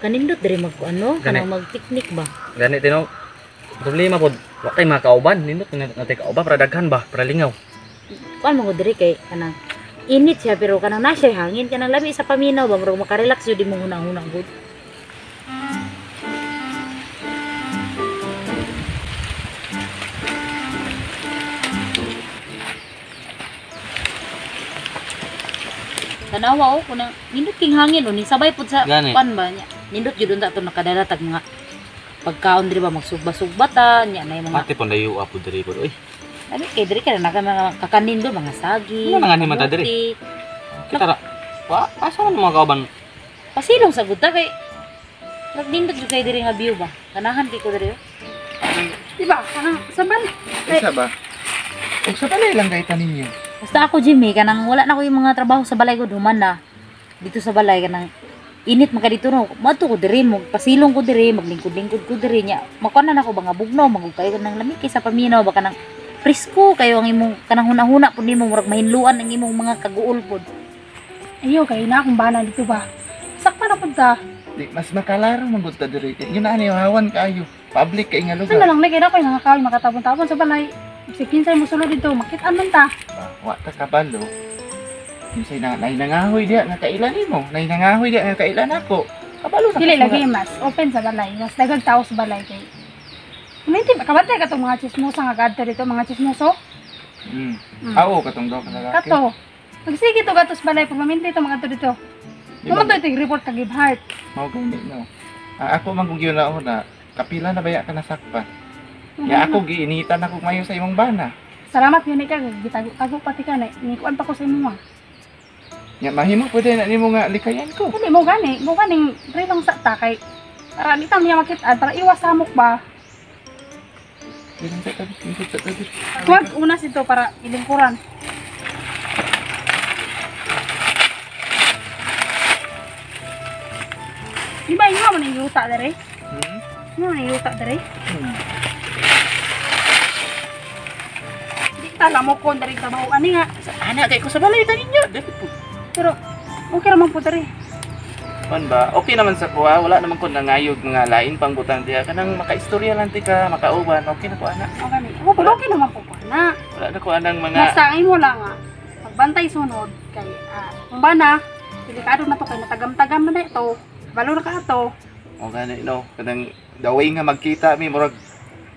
Kanindot diri magkuano, kanang mag-picnic ba? Gani tino. Problema pod, wa tay mga kauban, nindot na natay kauban para daghan ba, para lingaw. Kuan mo diri kay kanang init siya pero kanang na siya hangin kanang lami sa paminaw ba murag makarelax jud imong hunahuna gud. Tanawa oh kunang nindot king hangin oh ni sabay pud sa kuan ba niya. Nindot jud unta to nakadala tag mga pagkaon diri ba magsugba-sugba ta nya na mga Pati pon dayo apo diri pod oy. Abi kay diri ka na mga kakanin do mga saging. Ano nga ni man ta diri? Kita ra. Wa asa man mga kauban? Pasilong sa gud ta kay nagnindot jud kay diri nga view ba. Ganahan kay ko diri. Di ba? Kanang sa balay. Isa ba? Og sa balay lang kay taninyo. Basta ako Jimmy kanang wala na ko yung mga trabaho sa balay ko human na. Dito sa balay kanang init man ka dito no. Madto ko diri, magpasilong ko diri, maglingkod-lingkod ko diri nya. Makuan na nako ba nga bugnaw, magug kayo kanang lamig kay sa paminaw ba kanang presko kayo ang imong kanang hunahuna pud nimo murag mahinluan ang imong mga kaguol pud. Ayo kay na akong bana dito ba. Sakpa na pud ta. Di mas makalaro man gud ta diri. Yun na ani hawan kaayo. Public kay nga lugar. Ano lang kay na koy mga kahoy makatabon-tabon sa balay. Si kinsay mo sulod dito, makit-an man ta. Wa ta kabalo. Kinsay na nay nangahoy diha nga kailan nimo, nay nangahoy diha nga kailan ako. Kabalo na. Dili lagi mas open sa balay, mas daghang tao sa balay kay. Kuminti ba kabantay katong mga chismosa nga kadto dito, mga chismoso? Aw katong daw ka lalaki. Kato. Magsige to gatos balay pag maminti to mga dito. Mo to itig report kag Gibhart. Mao gani no. Ako man kung gyud na kapila na baya ka nasakpan. Ya ako giinitan ako mayo sa imong bana. Salamat gyud ka gitago-tago pati ka na nikuan pa ko sa imo. Nya mahimo pwede na nimo nga likayan ko. Dili mo gani, mo ganing diri lang sa ta kay para di ta niya makit-an para iwas samok ba. Dili sa tabi, dili sa tabi. Wag una sito para ilingkuran. Di ba inyo man ang yuta dere? Inyo man ang yuta dere? Di ta lamokon dere trabaho ani nga. Ana kay ko sa balay ta ninyo. Dapat po. Pero okay ra man po dere. Kon ba? Okay naman sa kuha, wala naman ko nangayog nga lain pang butang diha kanang makaistorya lang ti ka, makauban, okay na ko ana. Okay ni. Ako okay naman po ko ana. Wala na ko anang mga basta ang imo lang nga. Pagbantay sunod kay kung ba na delikado na to kay natagam-tagam na ito. Balo na ka ato. O gani no, kanang the way nga magkita mi murag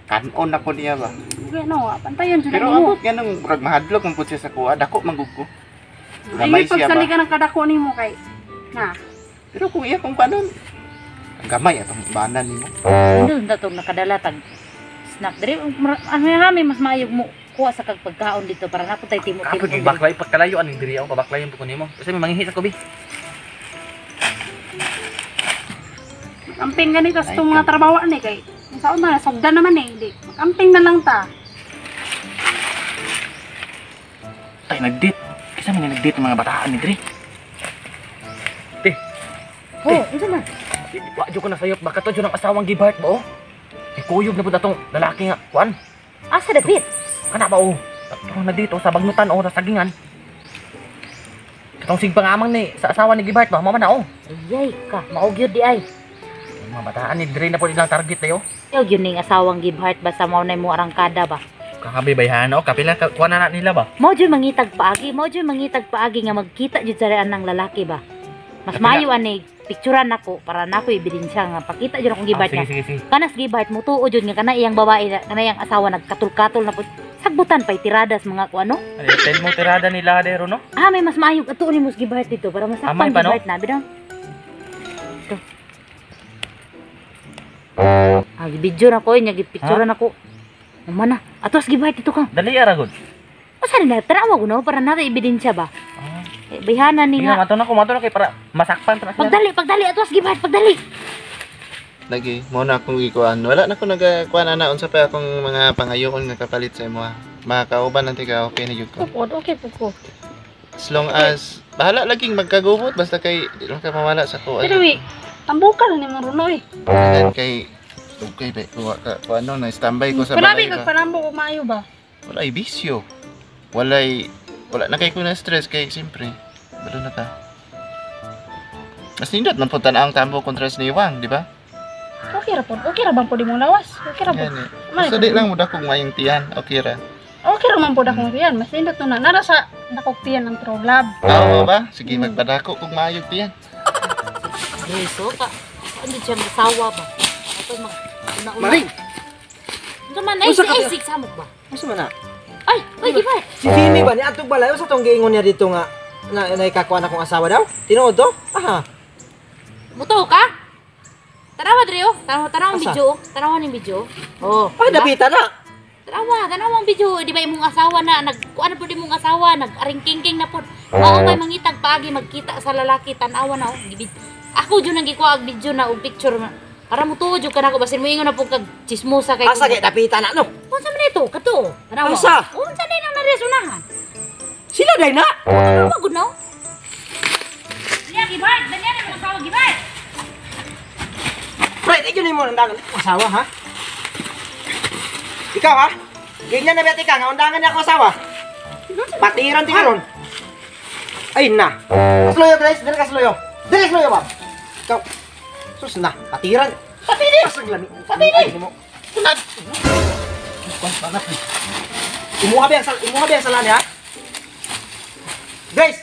kanon na ko niya ba. Okay no, pantayon jud pero nimo. Pero nganong murag mahadlok man pud siya sa kuha, dako man gud ko. Gamay Ay, siya ba. Pagsaligan ang kadako nimo kay na. Pero kung iya kung kanon gamay atong banan nimo. Nindot ta tong nakadala tag snack diri. Ang mas maayo mo kuha sa kag pagkaon dito para napo tay timo. Kapag baklay pagkalayo aning diri ako pabaklayon po ko nimo. Kasi may manghihi sa ko bi. Amping ganito sa itong mga trabaho ani kay saon na sugdan naman eh di. Amping na lang ta. Tay nagdate. Kisa man nagdate mga bataan ni diri. Te. Oh, unsa man? Wa jud ko na sayop baka to jud ang asawang Gibhart ba oh. Ikuyog na pud atong lalaki nga kuan. Asa dapit? Kana ba oh? Atong nagdate oh, sa bagnutan oh, sa sagingan. Katong sigpangamang ni sa asawa ni Gibhart ba, mao man na oh. Ayay ka, mao gyud di ay. Mga bataan ni diri na po ilang target tayo. Yo gyud ning asawang Gibhart ba sa mao na mo arangkada ba. Kakabi bayhan oh, kapila kuan na nila ba. Mao jud mangitag paagi, mao jud mangitag paagi nga magkita jud sa anang lalaki ba. Mas maayo ani picturean nako para nako ebidensya nga pakita jud akong Gibhart nga. Sige, sige, sige. Kanas Gibhart mutuo jud nga kana iyang babae kana iyang asawa nagkatul-katol na pud. Sagbutan pay tiradas mga kuano. Ay, tel mo tirada nila dero no. Ah, may mas maayo atuon nimo sa Gibhart dito para masakpan pa, no? Gibhart na bitaw. Ito. Ah, gibidyo na ko nya gipicture na ko. Uma na. Atos Gibhart dito ka. Dali ara gud. Asa ni na tanawa ko no para nata ebidensya ba. Eh, bayhana ni nga. Mato na ko, mato na kay para masakpan para sila. Pagdali, pagdali atos Gibhart, pagdali. Lagi mo na akong gikuan. Wala na ko nagakuan ana unsa pa akong mga pangayoon nga kapalit sa imo. Makauban lang tika okay na jud ko. Okay po ko. As long as bahala laging magkagubot basta kay di lang ka mawala sa kuan. Pero wi, tambukan na nimo runo eh. Kay okay ba kuha ka kuano na standby ko sa balay. Palami Kag panambo ko maayo ba? Walay bisyo. Walay wala na kay ko na stress kay siyempre. Balo na ka. Mas nindot man pud tan-ang tambo kontra sa niwang, di ba? Okay ra pod. Okay ra bang pod imong lawas? Okay ra pod. Gani. Basta di lang mo dakog mayong tiyan, okay ra. Okay ra man pod akong tiyan. Mas nindot no na nara sa dakog tiyan ng True Love. Oo ba? Sige, magpadako kog mayong tiyan. Yeso ka. Ano siya masawa ba? Ato mag una-una. Maring! Unsa man ay Unsa si ka- Isaac samok ba? Unsa man na? Ay, oy di ba? Si Jimmy ba ni adtong balay unsa tong giingon niya dito nga na naikakuan akong asawa daw? Tinuod to? Aha. Muto ka? Tanawa diri oh. Tanawa tanawa ang Asa? video. oh. Tanawa ning video. Oh. Ah, diba? dapita na. Tanawa, tanawa ang video. Di ba imong asawa na nag kuan na pud imong asawa nag-aringkingking na pud. Mao may mangitag paagi magkita sa lalaki tan-awa na oh. Ako jud nang gikuha og video na og picture na. Para mutuo jud ka nako basin moingon na pud kag chismosa kay. Asa kay dapita na no? Unsa man ito? Kato. Tanawa. Asa? Unsa na nang naresunahan? Sila day na. Tanawa gud no. Niya gibart, danya na imong asawa gibart. Pre, di gyud nimo undangan akong asawa ha. Ikaw ha? Ganyan na beti ka nga undangan niya akong asawa. Patiran ti karon. Ay na. Sloyo guys, dili ka sloyo. Dili sloyo ba? Ikaw. Sus na, patiran. Patini. Patini. Imuha ba ang imuha ba ang salani ha? Guys.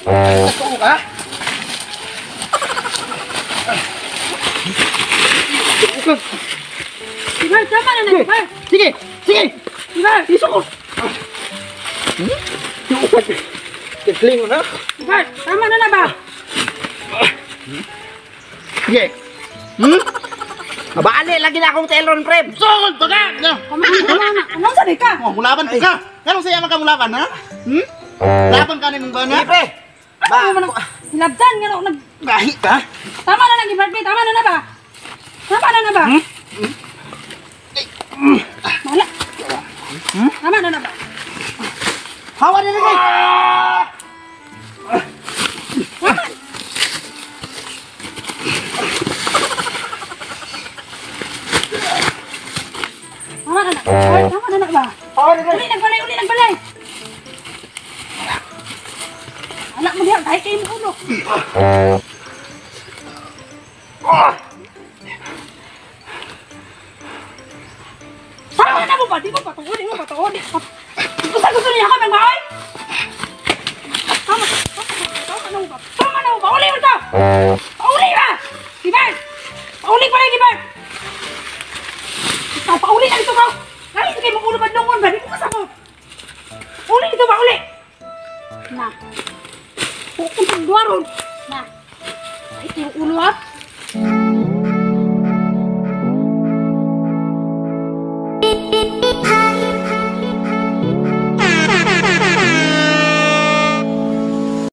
Totoo ka? Ibar, tama na na, Ibar. Sige, sige. Ibar, Iso ko. Kikling na. Ibar, tama na na ba? Sige. Mabali lagi na akong telon, pre. Sugod pa ka! No. Tama na, tama na. Ano sa di ka? Oh, mulaban ka. Nganong saya man ka mulaban, ha? Hmm? Laban ka nimong ba Sige, na? pre. Ba, Ano man ang hinabdan nga nag Gahi ka. Tama na na, Ibar, tama na na ba? Tama na na ba? Wala. Tama na na ba? hawa na lagi. Tama na na. Ay, tama na na ba? Hawa na lagi. Uli nang balay, uli nang balay. Wala mo diha, kahit kayo mo ulo. Tama na mo ba? Di mo patuon, di mo patuon. Gusto gusto niya ka magmaoy? Tama, tama, tama na mo ba? Tama na mo ba? Uli mo to! Pauli ba? Gibar! Pauli pa rin, Gibar! Ikaw, pauli na dito ka! Lagi ito kayo magulo ba lungon ba? Di mo kasama! Uli dito ba? Uli! Na. Pupuntang duwaron. Na. Ay, ito yung ulo ha.